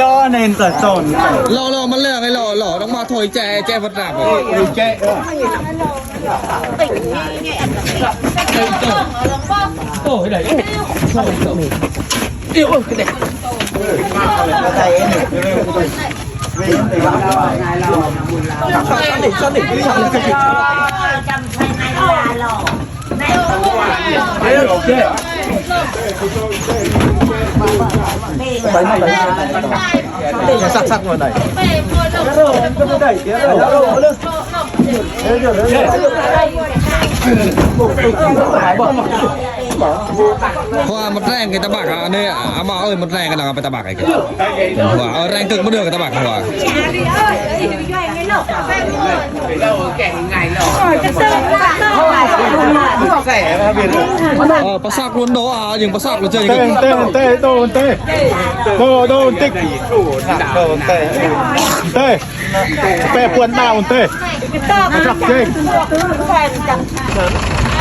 ລໍ ລອ ລອ ມັນເລື່ອງໄອ້ລໍ ລໍ ຕ້ອງມາຖອຍແຈ ແຈພັດນ້ຳ ແຈ ເອີ ໂອ້ ໄດ້ ໂອ້ ເອີ ໄດ້ ເພາະວ່າມັນແຮງໃນຕະບັກ ອັນນີ້ອາມາເອີຍ ມັນແຮງກັນນະ ໄປຕະບັກໄອ້ ວ່າເອົາແຮງເກີກມາເດີກັບຕະບັກວ່າ ເອີ ປາສາກລຸນໂດອາ ຍິງປາສາກລຸນເຈີ ຍິງ ເຕະ ເຕະ ເຕະ ໂດນ ເຕະ ໂດນ ໂດນ ຕິກ ໂດນ ເຕະ ເຕະ ແປະປວນດາວ ເຕະ ປາສາກເຈງ.